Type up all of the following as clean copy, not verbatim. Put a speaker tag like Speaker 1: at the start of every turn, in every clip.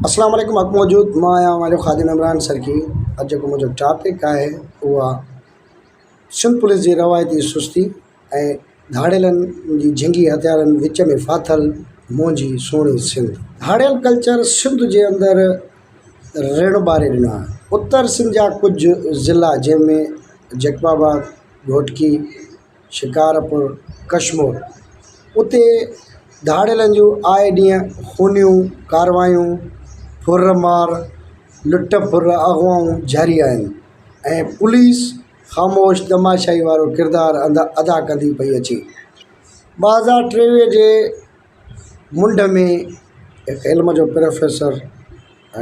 Speaker 1: اسلام عليڪم حق موجود مان آهيان اوهان جو خادم عمران سرڪي اڄ جيڪو منهنجو ٽاپڪ آهي اهو آهي سنڌ پوليس جي روايتي سستي ۽ ڌاڙيلن جي جنگي هٿيارن وچ ۾ ڦاٿل منهنجي سهڻي سنڌ. ڌاڙيل ڪلچر سنڌ جي اندر ريڻ ٻاري ڏنو آهي اتر سنڌ جا ڪجهه ضلعا جنهن ۾ جيڪب آباد، گهوٽڪي، شڪارپور، ڪشمور اتي ڌاڙيلن جون آئي ڏينهن خونيون ڪاروايون، ڦر مار، لٽ ڦر، اغوائون جاري آهن ۽ پوليس خاموش تماشائي وارو ڪردار ادا ڪندي پئي اچي. 2023 جي منڍ ۾ هڪ علم جو پروفيسر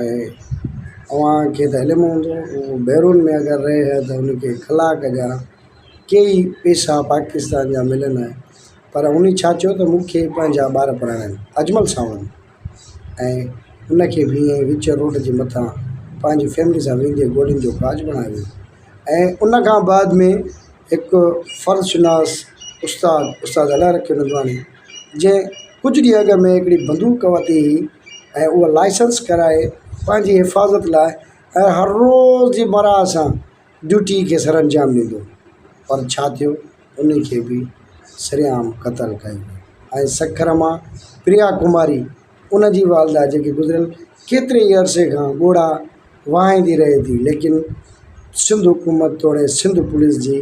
Speaker 1: ۽ اوهان کي ته علم هوندو اهو بيرون ۾ اگر رهي ها ته ان کي ڪلاڪ جا ڪيئي پئسا پاڪستان جا ملن ها پر ان ڇا چيو ته مون کي پنهنجا ٻار پڙهائڻا آهن اجمل ساوند ۽ ان کي به ائين وچ روڊ جي مٿان پنهنجي فيملي سان ويندي گولين جو کاڄ بڻايو ويو ۽ ان کان بعد ۾ هڪ فرض شناس استاد استاد الله رکيو نندواڻي جنهن ڪجهه ڏينهن اڳ ۾ هڪڙي بندوق ورتي هئي ۽ اها لائسنس ڪرائي پنهنجي حفاظت لاء ۽ هر روز جي مراح سان ڊيوٽي کي سر انجام ڏيندو پر ڇا ٿيو ان کي به سرعام قتل ڪيو ويو ۽ سکر مان پريا ڪماري ان جي والده جيڪي گذريل ڪيتري ئي عرصي کان ڳوڙها وهائيندي رهي ٿي ليڪن سنڌ حڪومت توڙي سنڌ پوليس جي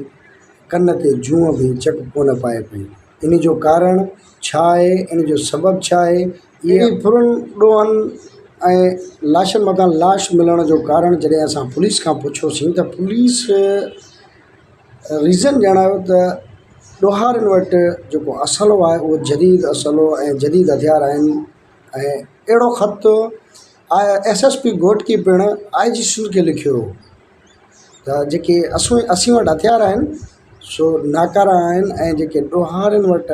Speaker 1: ڪن تي جونء به چڪ ڪونه پائي پئي ان جو ڪارڻ ڇا آهي ان جو سبب ڇا آهي اهڙي ڦرن ڏوهن ۽ لاشن مٿان لاش ملڻ جو ڪارڻ جڏهن اسان پوليس کان پڇيوسين ته پوليس ريزن ڄاڻايو ته ڏوهارين وٽ جيڪو اسلحو آهي اهو جديد اسلحو ۽ جديد هٿيار آهن ۽ اهڙو خط I S S P Ghotki پڻ آء جي سنڌ کي لکيو هو ته جيڪي اسين وٽ هٿيار آهن سو ناڪارا آهن ۽ جيڪي ڏوهارين وٽ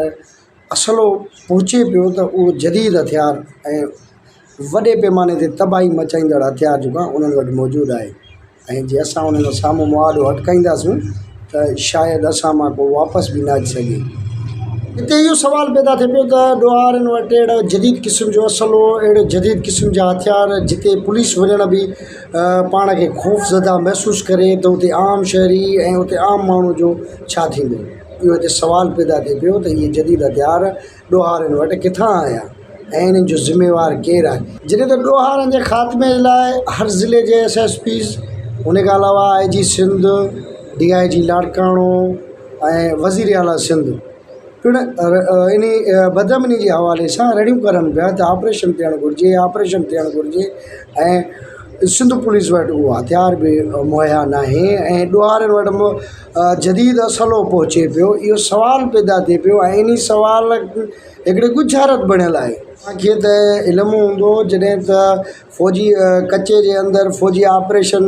Speaker 1: اسلحو پهچي پيو ته اهو جديد هٿيار ۽ وڏي پيماني تي تباهي مچائيندڙ هٿيار جيڪو آهي انهن وٽ موجود آهي ۽ جي اسان انهن جي سامهون مهاڏو اٽڪائينداسون ته شايد اسان مان ڪو واپس به نه اچي سگهي. هتي اهو سوال پيدا ٿئي پيو ته ڏوهارين وٽ اهڙو جديد قسم جو اسلحو اهڙي جديد قسم جا هٿيار جتي پوليس وڃڻ به پاڻ کي خوفزده محسوس ڪري ته اتي عام شهري ۽ اتي عام ماڻهو جو ڇا ٿيندو؟ اهو هتي سوال پيدا ٿئي پيو ته اهي جديد هٿيار ڏوهارين وٽ ڪٿان آيا ۽ انهن جو ذميوار ڪير آهي؟ جڏهن ته ڏوهارن جي خاتمي لاء هر ضلعي جي ايس ايس پيز ان کان علاوه I G Sindh, D I G Larkana ۽ وزير اعليٰ سنڌ پڻ انهي بدامني جي حوالي سان رڙيون ڪرن پيا ته آپريشن ٿيڻ گهرجي آپريشن ٿيڻ گهرجي ۽ سنڌ پوليس وٽ اهو هٿيار به مهيا ناهي ۽ ڏوهارين وٽ جديد اسلحو پهچي پيو اهو سوال پيدا ٿئي پيو ۽ انهي سوال هڪڙي ڳجهارت بڻيل آهي. اسان کي ته علم هوندو جڏهن ته فوجي ڪچي جي اندر فوجي آپريشن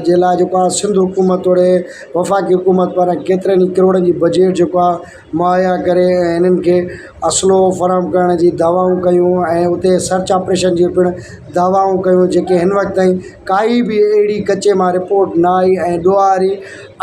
Speaker 1: جي لاء جيڪو آهي سنڌ حڪومت توڙي وفاقي حڪومت پاران ڪيترن ئي ڪروڙن جي بجيٽ جيڪو آهي مهيا ڪري ۽ انهن کي اسلحو فراهم ڪرڻ جي دعوائون ڪيون ۽ اتي سرچ آپريشن جي پڻ دعوائون ڪيون جيڪي هن وقت تائين ڪائي به اهڙي ڪچي مان رپورٽ نه آئي ۽ ڏوهاري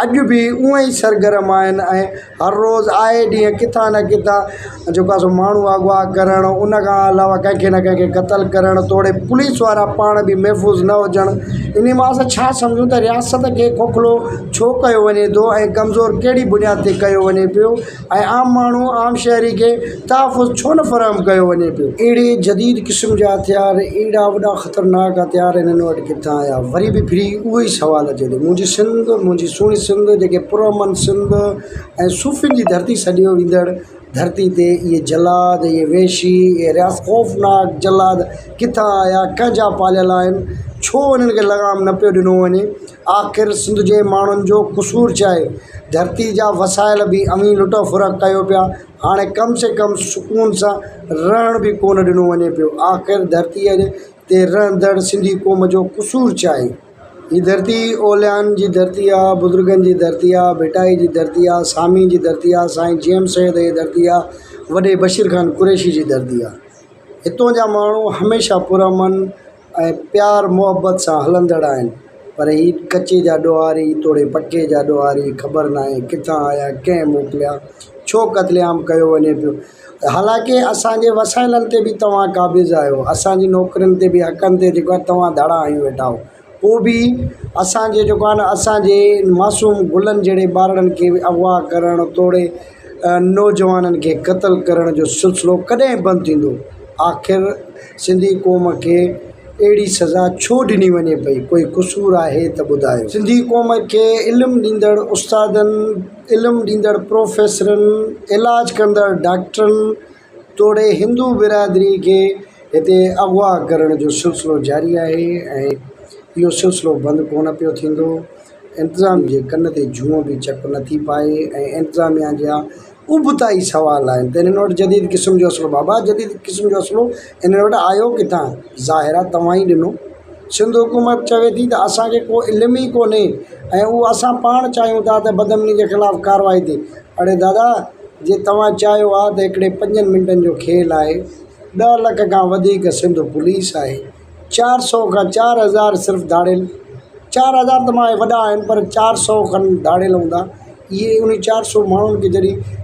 Speaker 1: اڄ به اونئن ئي سرگرم آهن ۽ هر روز آئي ڏينهن ڪٿان نه ڪٿان جيڪو آهي سو ماڻهو اغوا ڪرڻ ان کان علاوه ڪنهن کي نه ڪنهن کي قتل ڪرڻ توڙي پوليس وارا پاڻ به محفوظ نه هجڻ انهي مان اسان ڇا سمجهون ته رياست کي کوکلو ڇو ڪيو وڃي ٿو ۽ ڪمزور ڪهڙي بنياد تي ڪيو وڃي پيو ۽ عام ماڻهو عام شهري کي تحفظ ڇو نه فراهم ڪيو وڃي پيو. اهڙي جديد قسم جا هٿيار اهڙا وڏا خطرناڪ هٿيار هنن وٽ ڪٿان آيا وري به ڦري اهو ئي سوال اچي ٿو منهنجي سنڌ منهنجي سهڻي سنڌ جيڪي پرامن سنڌ ۽ صوفين جي ڌرتي سڏيو ويندڙ ڌرتي تي اهي جلاد اهي وحشي اهي رياست خوفناڪ جلاد ڪٿان آيا ڪنهن جا پاليل آهن ڇو انهن کي لغام نه پيو ڏنو وڃي آخر سنڌ جي ماڻهن جو قصور ڇا آهي؟ ڌرتي جا وسائل به اوهين لٽ ڦر ڪيو پيا، هاڻي ڪم سي ڪم سڪون سان رهڻ به ڪونه ڏنو وڃي پيو. آخر ڌرتيء تي رهندڙ سنڌي قوم جو قصور ڇا آهي؟ هي ڌرتي اوليائن جي ڌرتي آ، بزرگن جي ڌرتي آ، ڀٽائي جي ڌرتي آ، سامي جي ڌرتي آ، سائين جي ايم سيد جي ڌرتي آ، وڏي بشير خان قريشي جي ڌرتي آ. هتون جا ماڻهو هميشه پرامن ۽ پيار محبت سان هلندڙ آهن پر هي ڪچي جا ڏوهاري توڙي پڪي جا ڏوهاري خبر ناهي ڪٿان آيا ڪنهن موڪليا ڇو قتل عام ڪيو وڃي پيو حالانڪه اسان جي وسائلن تي به توهان قابض آهيو اسان جي نوڪرين تي به حقن تي جيڪو آهي توهان ڌاڙا هنيون ويٺا آهيو پوء به اسان جي جيڪو آهي نه اسان جي معصوم گلن جهڙي ٻارڙن کي به اغوا ڪرڻ توڙي نوجوانن کي قتل ڪرڻ جو سلسلو ڪڏهن بند ٿيندو آخر سنڌي قوم کي اهڙي سزا ڇو ڏني وڃي پئي ڪوئي قصور آهي ته ٻڌايو. سنڌي قوم کي علم ڏيندڙ استادن، علم ڏيندڙ پروفيسرن، علاج ڪندڙ ڊاڪٽرن توڙي هندو برادري کي هتي اغوا ڪرڻ جو سلسلو جاري آهي ۽ اهو سلسلو بند ڪونه پيو ٿيندو. انتظام جي ڪن تي جونء به چڪ نٿي پائي ۽ انتظاميا جا ابتا ئي سوال آهن ته انهن وٽ جديد قسم جو اسلحو بابا جديد قسم جو اسلحو انهن وٽ آيو ڪٿان ظاهر آهي توهان ئي ڏنو سنڌ حڪومت چوي ٿي ته اسانکي ڪو علم ئي ڪونهي ۽ اهو اسان پاڻ چاهيون ٿا ته بدامني جي خلاف ڪارروائي ٿئي اڙي دادا جي توهان چاهيو ها ته هڪڙي پنجن منٽن جو کيل آهي ڏهه لک کان وڌيڪ سنڌ پوليس آهي 400 کان 4000 صرف ڌاڙيل 4000 ته مان وڏا آهن پر 400 کن ڌاڙيل هوندا اهي انهي 400 ماڻهن کي جڏهن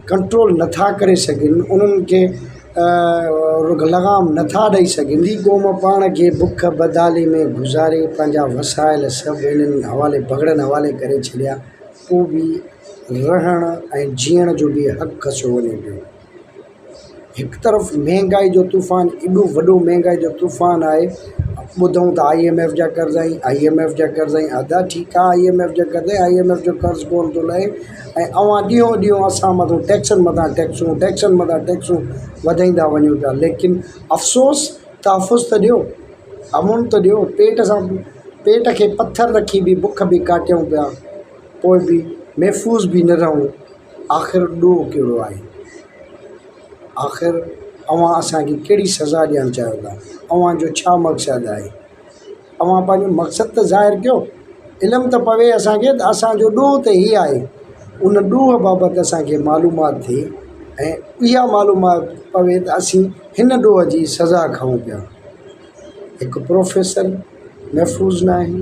Speaker 1: ڪنٽرول نٿا ڪري سگهن انهن کي لغام نٿا ڏئي سگهن سنڌي قوم پاڻ کي بک بدحالي ۾ گذاري پنهنجا وسائل سڀ انهن حوالي ڀڳڙن حوالي ڪري ڇڏيا پوء به رهڻ ۽ جيئڻ جو به حق کسيو وڃي پيو. هڪ طرف مهنگائي جو طوفان ايڏو وڏو مهنگائي جو طوفان آهي ٻڌون ته I M F جا قرض آهن I M F جا قرض آهن ادا ٺيڪ آهي I M F جا قرض آهن I M F جو قرض ڪونه ٿو لهي ۽ اوهان ڏينهون ڏينهن اسان مٿان ٽيڪسن مٿان ٽيڪسون ٽيڪسن مٿان ٽيڪسون وڌائيندا وڃو پيا ليڪن افسوس تحفظ ته ڏيو امن ته ڏيو پيٽ سان پيٽ کي پٿر رکي به بک به ڪاٽيون پيا پوءِ به محفوظ به نه رهون. آخر ڏوهه ڪهڙو آهي؟ آخر اوهان اسان کي ڪهڙي سزا ڏيڻ چاهيو ٿا؟ اوهان جو ڇا مقصد آهي؟ اوهان پنهنجو مقصد ته ظاهر ڪيو. علم ته پوي اسان کي ته اسان جو ڏوهه ته هي آهي. ان ڏوهه بابت اسان کي معلومات ٿئي ۽ اها معلومات پوي ته اسين هن ڏوهه جي سزا کائون پيا. هڪ پروفيسر محفوظ ناهي،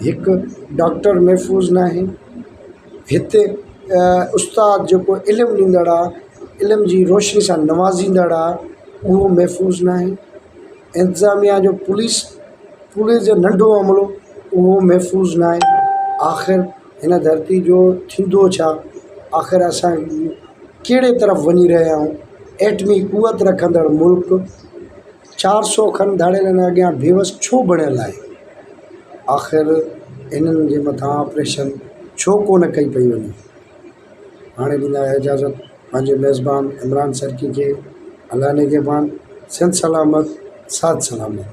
Speaker 1: هڪ ڊاڪٽر محفوظ ناهي. هتي استاد جيڪو علم ڏيندڙ آهي علم جي روشني سان نوازيندڙ آهي اهو محفوظ نه آهي انتظاميا جو پوليس پوليس جو ننڍو عملو اهو محفوظ نه آهي آخر هن ڌرتي جو ٿيندو ڇا آخر اسان ڪهڙي طرف وڃي رهيا آهيون ايٽمي قوت رکندڙ ملڪ 400 کن ڌاڙيلن اڳيان بيوس ڇو بڻيل آهي؟ آخر انهن جي مٿان آپريشن ڇو ڪونه ڪئي پئي وڃي؟ هاڻي ڏيندا اجازت پنهنجي ميزبان عمران سرڪي کي الله نگهبان سنڌ سلامت ساٿ سلامت.